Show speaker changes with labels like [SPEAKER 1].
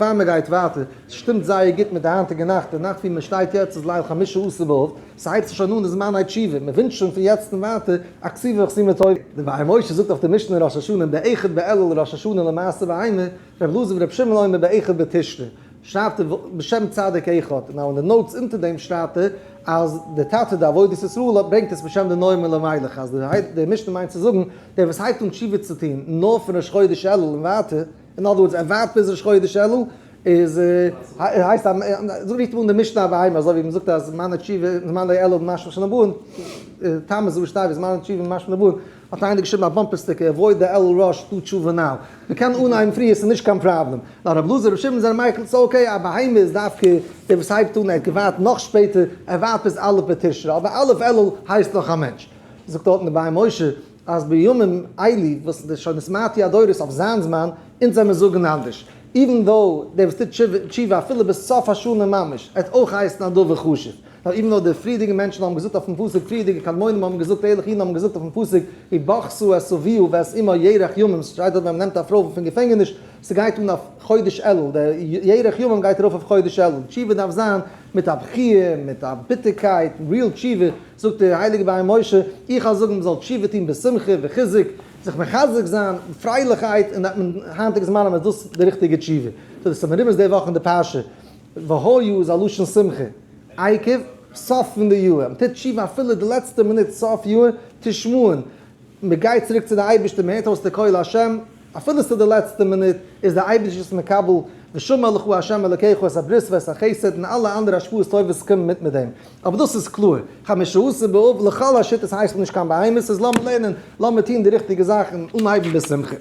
[SPEAKER 1] פאר מען גייט ווייטער, ס'שטימט זייער גוט מיט די היינטיגע נאכט, די נאכט ווי מען שטייט יעצט איז ליל חמשה עשר באב, ס'הייבט זיך שוין אן די זמני תשובה, מען ווינטשט שוין פון יעצט און ווייטער א כתיבה וחתימה טובה. די באר משה זאגט אויף די משנה ראש השנה באחד באלול ראש השנה למעשה בהמה, ר' אלעזר ור' שמעון אומר באחד בתשרי, שרייבט ער בשם צדיק אחד, נאו אין די notes אונטער דעם שרייבט ער אז די טאטע די עבודת ישראל ברענגט עס בשם די נועם אלימלך, אז די משנה מיינט צו זאגן דער וואס הייבט אן תשובה צו טון נאר פון ראש חודש אלול און ווייטער, אין other words, ער ווארט ביז ראש חודש אלול, איז הייסט א, אזוי רופט מען אן די משנה הבהמה, אזוי ווי מען זאגט אז זמן התשובה, זמן אלול משמע של נבואה, תמוז ראשי תיבות, זמן התשובה משמע נבואה, האט איינער געשריבן א bumper sticker, avoid the אלול rush, do תשובה now. מען קען אנהייבן פריער, ס'איז נישט קיין פראבלעם. נאר רבי אלעזר רבי שמעון זענען מיקל, ס'איז okay, א בהמה איז דווקא דער וואס הייבט אן, ער האט געווארט נאך שפעטער, ער ווארט ביז א' בתשרי, אבער א' אלול הייסט נאך א מענטש. זאגט דארטן די באר משה, אז בימים אלו וואס איז שוין נתמעטו הדורות אויף זיין זמן, אונז זעמיר זאגן אנדערש, even though דער וואס טוט תשובה אפילו בסוף השנה ממש, עט אויך הייסן א דבר חשוב. נאר even though די פריערדיגע מענטשן האבן געזאגט אויפן פסוק, פריערדיגע קדמונים האבן געזאגט, ערליכע אידן האבן געזאגט אויפן פסוק, ובכתה את אביה ואת אמה ירח ימים, ס'שטייט דארט ווען מ'נעמט א פרוי פון געפענגעניש, ס'גייט אן אויף חודש אלול, דער ירח ימים גייט ארויף אויף חודש אלול, תשובה דארף זיין מיט א בכיה, מיט א ביטערקייט, real תשובה, זאגט דער הייליגער באר משה, איך האב זאגן מ'זאל תשובה טון בשמחה וחיזוק, זיך מחזק זיין, פרייליכהייט, און היינטיגע זמנים איז דאס די ריכטיגע תשובה. סאו דאס איז מרומז די וואך אין די פרשה, והיה איז א לשון שמחה, עקב, סוף פון די יאר, מ'טוט תשובה אפילו די לעצטע מינוט סוף יאר, תשמעון, מ'גייט צוריק צו די אייבערשטער, מ'הערט אויס די קול השם, אפילו ס'איז די לעצטע מינוט, איז די אייבערשטער עס מקבל, ושמר לך ה' אלוקיך את הברית ואת החסד, און אלע אנדערע השפעות טובות וואס קומען מיט מיט דעם. אבער דאס איז קלאר, חמשה עשר באב לכל השיטות הייסט נישט קיין בהמות, איז לאמיר לערנען, לאמיר טון די ריכטיגע זאך און אנהייבן בשמחה.